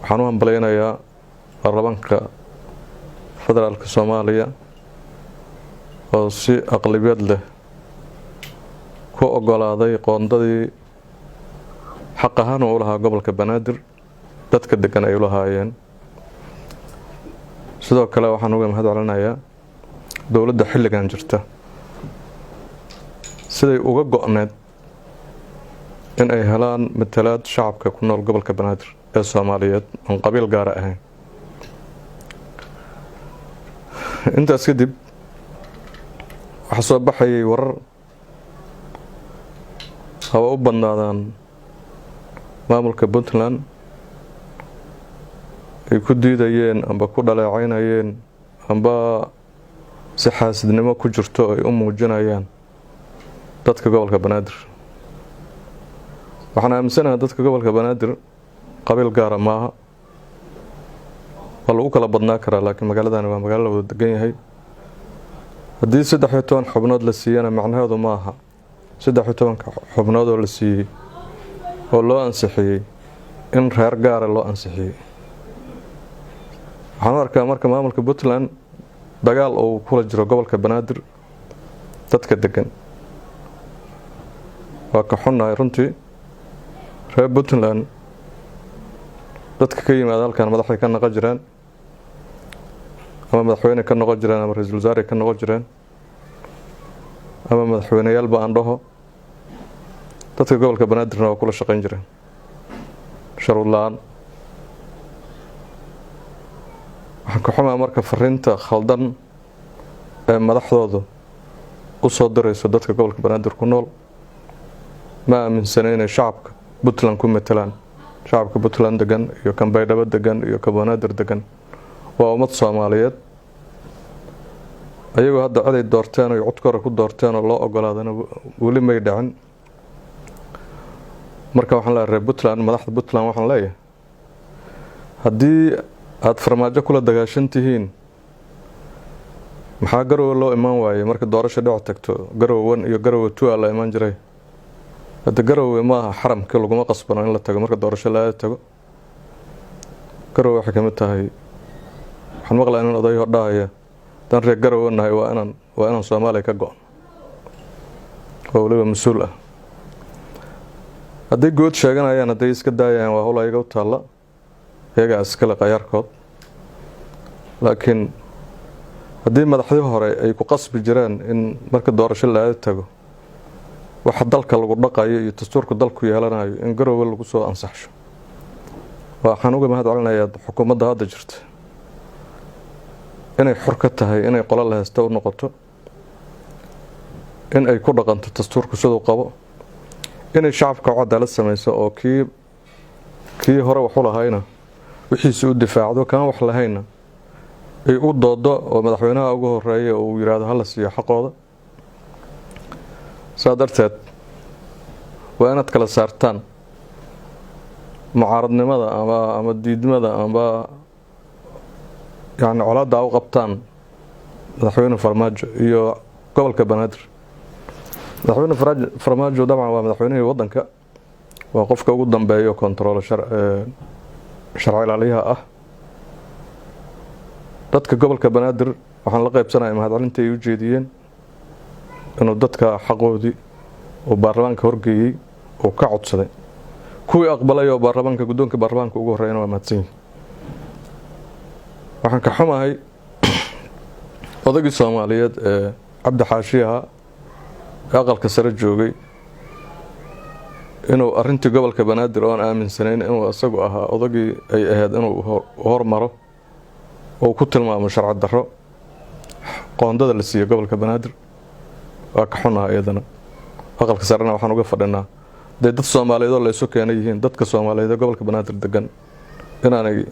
Waxaan u hambalyaynayaa baarlamaanka federaalka Soomaaliya oo si aqlabiyad leh ku ogolaaday qoondadii xaq ahaan uu lahaa gobolka Banaadir, dadka degan ay u lahaayeen. Sidoo kale waxaan uga mahad celinayaa dowladda xilligan jirta siday uga go-need in ay helaan matalaad shacabka ku nool gobolka Banaadir ee Soomaaliyeed oon qabiil gaara ahayn. Intaas kadib waxaa soo baxayay warar haba u badnaadaan maamulka Puntland ay ku diidayeen amba ku dhaleecaynayeen amba si xaasidnimo ku jirto ay u muujinayaan dadka gobolka Banaadir. Waxaan aaminsanahay dadka gobolka Banaadir qabiil gaara maaha, waa lagu kala badnaa karaa, laakiin magaaladani waa magaalo la wada degan yahay. Haddii 13 xubnood la siiyana, macnaheedu maaha 13-ka xubnood oo la siiyey oo loo ansixiyey in reer gaara loo ansixiyey. Waxaan u arkaa marka maamulka Puntland dagaal uu kula jiro gobolka Banaadir dadka degan. Waa ka xunnahay runtii. Reer Puntland dadka ka yimaada halkan madaxay ka noqon jireen, ama madaxweyne ka noqon jireen, ama ra-iisul wasaare ka noqon jireen, ama madaxweyneyaalba aan dhaho. Dadka gobolka Banaadirna waa kula shaqayn jireen sharuud la-aan. Waxaan ka xumaa marka fariinta khaldan ee madaxdoodu u soo dirayso dadka gobolka Banaadir ku nool. Ma aaminsana inay shacabka Puntland ku matelaan. Shacabka Puntland degan iyo kan Baydhabo degan iyo kan Banaadir degan waa ummad Soomaaliyeed. Ayagoo hadda coday doorteen oy codka hore ku doorteen oo loo ogolaadana weli may dhicin. Marka waxaan leeyahay reer Puntland, madaxda Puntland waxaan leeyahay, haddii aada Farmaajo kula dagaashan tihiin, maxaa Garowe loo imaan waayey marka doorasho dhici tagto? Garowe 1 iyo Garowe 2 aa la imaan jiray. Hadda Garowe maaha xaramkii, laguma qasbano in la tago marka doorasho laada tago. Garowe waxay kamid tahay, waxaan maqlaa inan odayo dhahaya, haddaan reer Garowe nahay waa inaan Soomaaliya ka go-on, oo weliba mas-uul ah. Hadday good sheeganayaan, hadday iska daayayaan, waa howl ayaga u taalla, iyagaa iskale qayaarkood. Laakiin haddii madaxdii hore ay ku qasbi jireen in marka doorasho laada tago waxa dalka lagu dhaqayo iyo dastuurka dalku yeelanayo in Garowe lagu soo ansaxsho, waxaan uga mahad celinayaa xukuumadda hadda jirta inay xor ka tahay inay qolo la haysta u noqoto, in ay ku dhaqanto dastuurku siduu qabo, inay shacabka u cadaalad samayso oo kii hore wax u lahayna wixiisi u difaacdo, kaan wax lahayna ay u doodo, oo madaxweynaha ugu horeeya oo uu yidhaahdo hala siiyo xaqooda. Saa darteed waa inaad kala saartaan mucaaradnimada ama diidmada amba yacni colaadda u qabtaan madaxweyne Farmaajo iyo gobolka Banaadir. Madaxweyne Farmaajo dabcan waa madaxweynihii waddanka, waa qofka ugu dambeeya kontaroolo sharci ilaaliyaha ah. Dadka gobolka Banaadir waxaan la qaybsanaya mahadcelinta ay u jeediyeen inuu dadka xaqoodii uu baarlamaanka horgeeyey uu ka codsaday. Kuwii aqbalay oo baarlamaanka, guddoonka baarlamaanka ugu horreeyana, waa mahadsan yihin. Waxaan ka xumahay odaygii Soomaaliyeed ee Cabdi Xaashi ahaa ee aqalka sare joogay inuu arintii gobolka Banaadir oon aaminsanayn inuu isagu ahaa odagii ay ahayd inuu hormaro oo ku tilmaamo sharci darro qoondada la siiyo gobolka Banaadir. Waa ka xunaha iyadana. Aqalka sarena waxaan uga fadhinaa dee dad Soomaaliyeed oo laysu keenay yihiin, dadka Soomaaliyeed ee gobolka Banaadir degan inaanay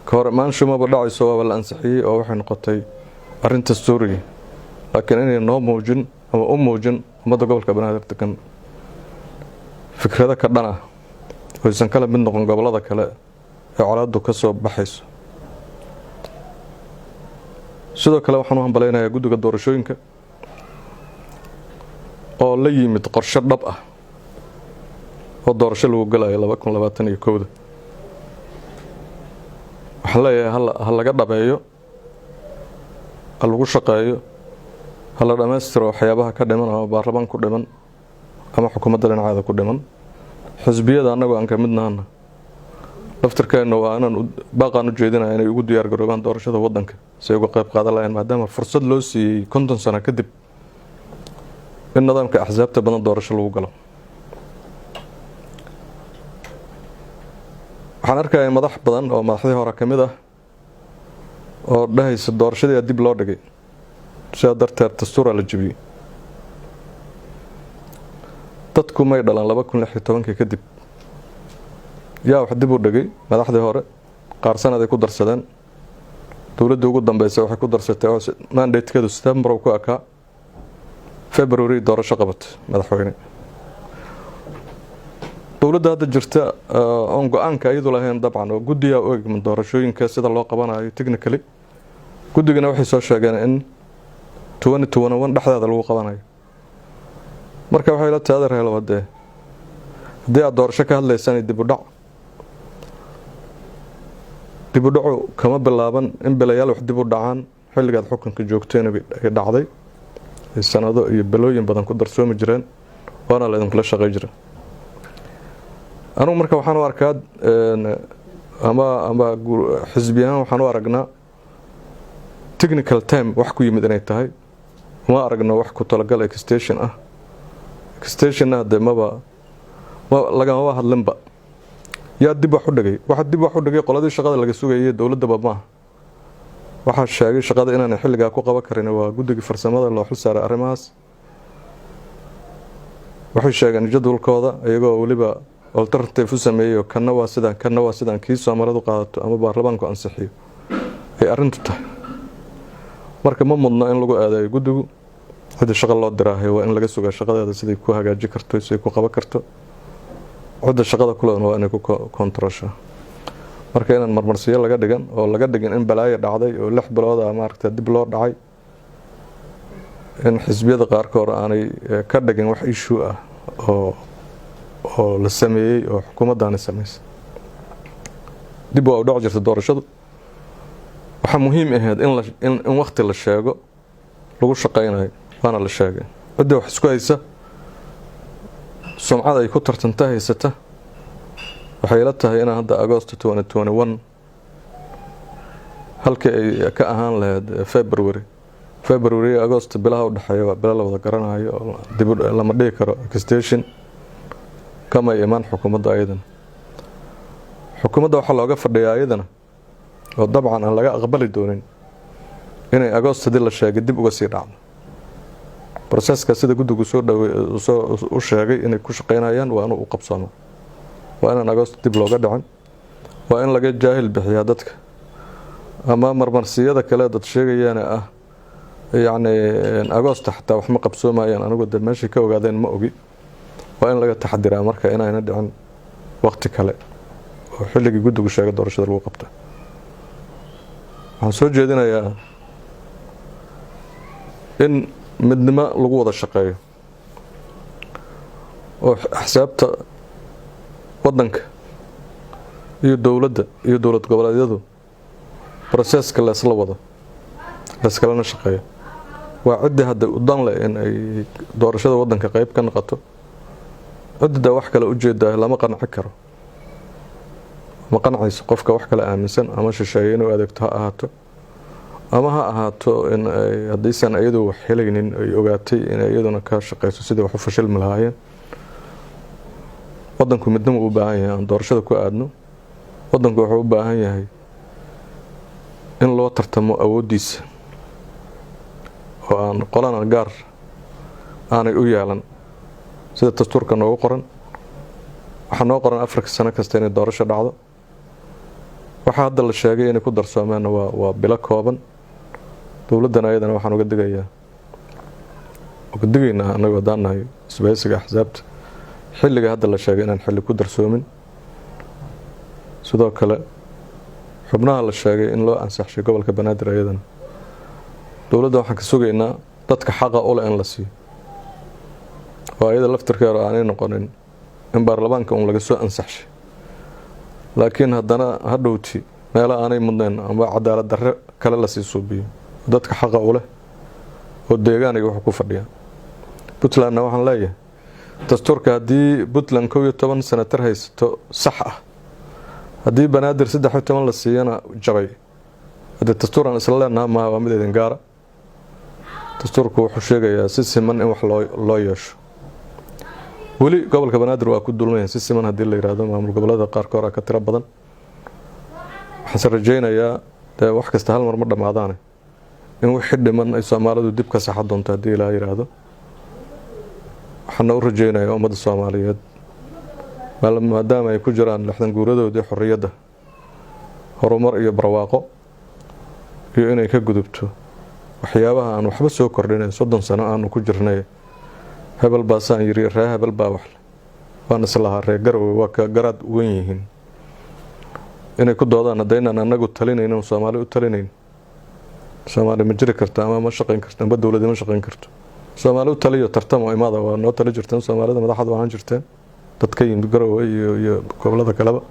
ka hor imaansho maba dhacayso. Waaba la ansixiyey oo waxay noqotay arrin dastuuriga, laakiin inay noo muujin ama u muujin ummadda gobolka Banaadir degan fikrado ka dhan ah oysan kala mid noqon gobollada kale ee colaaddu ka soo baxayso. Sidoo kale waxaan u hambalaynayaa guddiga doorashooyinka oo la yimid qorshe dhab ah oo doorasho lagu galayo 2021-da. Waxaan leeyahay ha laga dhabeeyo, ha lagu shaqeeyo, ha la dhammaystiro waxyaabaha ka dhiman ama baarlamaan ku dhiman ama xukuumadda dhinaceeda ku dhiman. Xisbiyada annagoo aan ka mid nahana laftirkeenna waa inaan baaqaan u jeedinaya inay ugu diyaar garoobaan doorashada waddanka si ay uga qayb qaadan lahayeen, maadaama fursad loo siiyey 50 sano kadib in nidaamka axsaabta badan doorasho lagu galo. Waxaan arkaya madax badan oo madaxdii hore ka mid ah oo dhahaysa doorashadii dib loo dhigay, sidaa darteed dastuuraa la jebiyey. Dadku may dhalan 2016-kii kadib. Yaa wax dib u dhigay? Madaxdii hore qaar sanaday ku darsadeen. Dowladda ugu dambeysa waxay ku darsatay oo mandatekeedu September ku ekaa, February doorasho qabatay madaxweyne. Dowladda hadda jirta oon go-aanka iyadu lahayn dabcan, oo guddigaa u egman doorashooyinka sida loo qabanayo technically, guddigana waxay soo sheegeen in 2021 dhexdeeda lagu qabanayo. Marka waxay la tahay, adeer helo, hadee haddii aad doorasho ka hadlaysaan dib u dhacu kama bilaaban in bilayaal wax dib u dhacaan. Xilligaad xukunka joogteen ay dhacday, ay sanado iyo bilooyin badan ku darsoomi jireen, waana la idinkula shaqey jira. Anugu marka waxaan u arkaa ama xisbi ahaan waxaan u aragnaa technical time wax ku yimid inay tahay. Uma aragno wax ku talagal extension ah. Extensionna hadee maba ma lagamaba hadlinba. Yaa dib wax u dhigay? Waxa dib wax u dhigay qoladii shaqada laga sugayay, dowladdaba maaha. Waxaa sheegay shaqada inaanay xilligaa ku qaban karin waa guddigii farsamada loo xil saaray arrimahaas. Waxay sheegeen jadwalkooda, iyagoo weliba alternative u sameeyey: kanna waa sidaan, kanna waa sidaan, kii Soomaalidu qaadato ama baarlamaanku ansixiyo ay arrintu tahay. Marka ma mudno in lagu eedeeyo guddigu. Cidda shaqo loo diraahay waa in laga sugaa shaqadeeda, siday ku hagaaji karto, siday ku qaban karto. Cidda shaqada kuleedna waa inay ku kontaroshaa. Marka inaan marmarsiyo laga dhigan oo laga dhigin in balaayo dhacday oo 6 bilooda maaragta dib loo dhacay, in xisbiyada qaarkood aanay ka dhigin wax issue ah oo la sameeyey oo xukuumaddaani samaysay. Dib waa u dhaci jirta doorashadu. Waxaa muhiim ahayd in wakti la sheego lagu shaqaynayo, waana la sheegay. Ciddii wax isku haysa, sumcad ay ku tartanta haysata, waxay ila tahay inaan hadda Agosto 2021 halkii ay ka ahaan lahayd February. February, Agost bilaha udhexeeya waa bilo la wada garanayo oo dib lama dhihi karo extension kamay imaan xukuumadda. Ayadana xukuumadda waxaa looga fadhiyaa ayadana, oo dabcan aan laga aqbali doonin, inay Agost haddii la sheegay dib uga sii dhacdo. Processka sida guddigu soo dhawe soo u sheegay inay ku shaqeynayaan waa inuu u qabsoomo, waa inaan Agost dib looga dhicin, waa in laga jaahil bixiyaa dadka ama marmarsiyada kale dad sheegayaana ah, yacni Agoosta xataa wax ma qabsoomayaan. Anigu de meeshay ka ogaadeen ma ogi. Waa in laga taxadiraa marka inayna dhicin waqti kale oo xilligii guddigu sheegay doorashada lagu qabta. Waxaan soo jeedinayaa in midnimo lagu wada shaqeeyo oo axsaabta waddanka iyo dowladda iyo dowlad goboleedyadu processka laysla wado, layskalana shaqeeyo. Waa ciddii hadda u dan leh in ay doorashada waddanka qeyb ka noqoto. Cidda wax kale ujeedaa lama qanci karo, ma qancayso qofka wax kale aaminsan, ama shisheeye inuu adeegto ha ahaato, ama ha ahaato in ay haddaysan iyadu wax helaynin ay ogaatay inay iyaduna ka shaqeyso sidii wax u fashilmi lahaayeen. Waddanku midnimo u baahan yahay aan doorashada ku aadno. Waddanku wuxuu u baahan yahay in loo tartamo awooddiisa oo aan qolana gaar aanay u yeelan. Sida dastuurka noogu qoran, waxaa noo qoran 4-ka sano kasta inay doorasho dhacdo. Waxaa hadda la sheegay inay ku darsoomeenna waa bilo kooban. Dowladdana ayadana waxaan uga digayaa, uga digaynaa annagu haddaan nahay isbahaysiga axsaabta, xilliga hadda la sheegay inaan xilli ku darsoomin. Sidoo kale xubnaha la sheegay in loo ansaxshay gobolka Banaadir, ayadana dowladda waxaan ka sugaynaa dadka xaqa ule in la siiyo, oo ayada laftirkeeda aanay noqonin in baarlamaanka uun laga soo ansaxshay, laakiin haddana hadhowti Meelo aanay mudnayn amba cadaalad darre kale lasii suubiyo dadka xaqa u leh oo deegaan iyo wuxuu ku fadhiyaa. Puntlandna waxaan leeyahay, dastuurka haddii Puntland 11 senator haysato sax ah, haddii Banaadir 13 la siiyana jabay, haddee dastuur aan isla leenaha maaha, waa mid idin gaara. Dastuurku wuxuu sheegayaa si siman in wax loo yeesho. Weli gobolka Banaadir waa ku dulmaya. Si siman haddii la yidhaahdo, maamul goboleeda qaarkood ka tiro badan. Waxaanse rajaynayaa, dee wax kasta hal mar ma dhammaadaane, in wixii dhiman ay Soomaalidu dib ka saxa doonto haddii Ilaa yidhaahdo. Waxaana u rajaynayaa ummadda Soomaaliyeed, maadaama ay ku jiraan 60 guuradoodii xorriyadda, horumar iyo barwaaqo, iyo inay ka gudubto waxyaabaha aan waxba soo kordhinay 30 sano aanu ku jirnay. Hebel baa saan yiri, ree hebel baa waxle, waan islahaa ree Garowe waa ka garaad wen yihiin inay ku doodaan. Haddaynaan anagu talinaynin, Soomaali u talinayn, Soomaali ma jiri karto ama ma shaqayn karto amba dowladi ma shaqayn karto. Soomaali u taliyo, tartamo, imaada, waa noo tali jirteen. Soomaalida madaxda ahaan jirteen dad ka yimid Garowe iyo gobolada kaleba.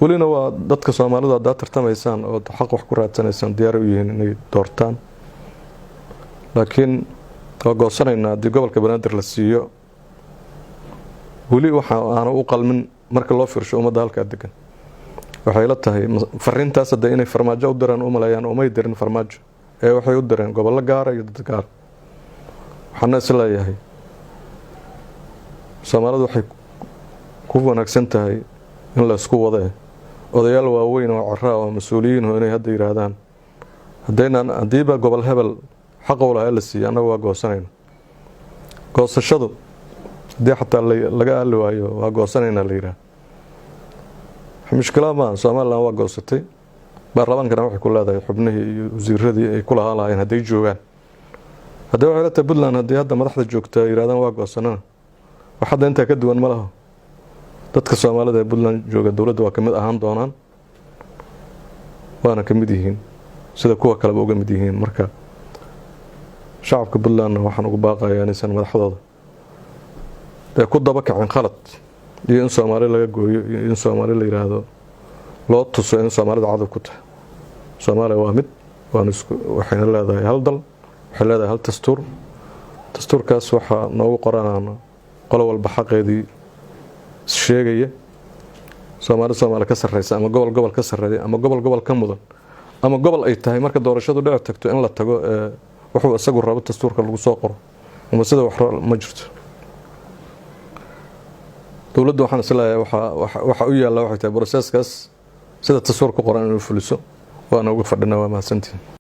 Welina waa dadka Soomaalidu. Haddaad tartamaysaan oo xaq wax ku raadsanaysaan, diyaar u yihiin inay doortaan. Laakiin waa goosanaynaa haddii gobolka Banaadir la siiyo weli waxa aana u qalmin marka loo fiirsho ummadda halkaa degan. Waxay la tahay fariintaas hadda inay Farmaajo u direen u maleeyaan. Umay dirin Farmaajo ee waxay u direen gobollo gaara iyo dad gaara. Waxaana is leeyahay, Soomaalidu waxay ku wanaagsan tahay in laysku wadee, odayaal waaweyn oo caraa oo mas-uuliyiinhu inay hadda yidhaahdaan, haddaynaan haddiiba gobol hebel xaqow lahaa la siiyey, annagu waa goosanayna. Goosashadu haddii xataa laga aali waayo, waa goosanaynaa la yidhaah, mushkila maaha. Somaliland waa goosatay. Baarlamaankana waxay ku leedahay xubnihii iyo wasiiradii ay ku lahaan lahaayeen hadday joogaan. Haddii waxay la tahay Puntland, haddii hadda madaxda joogta yidhahdaan waa goosanana, wax hadda intaa ka duwan ma laho. Dadka Soomaalida ee Puntland jooga dowladda waa ka mid ahaan doonaan, waana ka mid yihiin sida kuwa kaleba uga mid yihiin. Marka shacabka Puntlandna waxaan ugu baaqayaa inaysan madaxdooda dee ku daba kacin khalad iyo in Soomaali laga gooyo iyo in Soomaali la yidhaahdo, loo tuso in Soomaalida cadow ku tahay. Soomaaliya waa mid, waana isku, waxayna leedahay hal dal, waxay leedahay hal dastuur. Dastuurkaas waxaa noogu qoranaan qolo walba xaqeedii sheegaya. Soomaali Soomaali ka sarreysa ama gobol gobol ka sarreeya ama gobol gobol ka mudan ama gobol ay tahay marka doorashadu dhici tagto in la tago ee wuxuu isagu rabo dastuurka lagu soo qoro ama sida wax ma jirto. Dowladda waxaan isleeyahay waxa u yaalla waxay tahay process kaas sida dastuur ku qoran inuu fuliso. Waana uga fadhina. Waa mahadsantihin.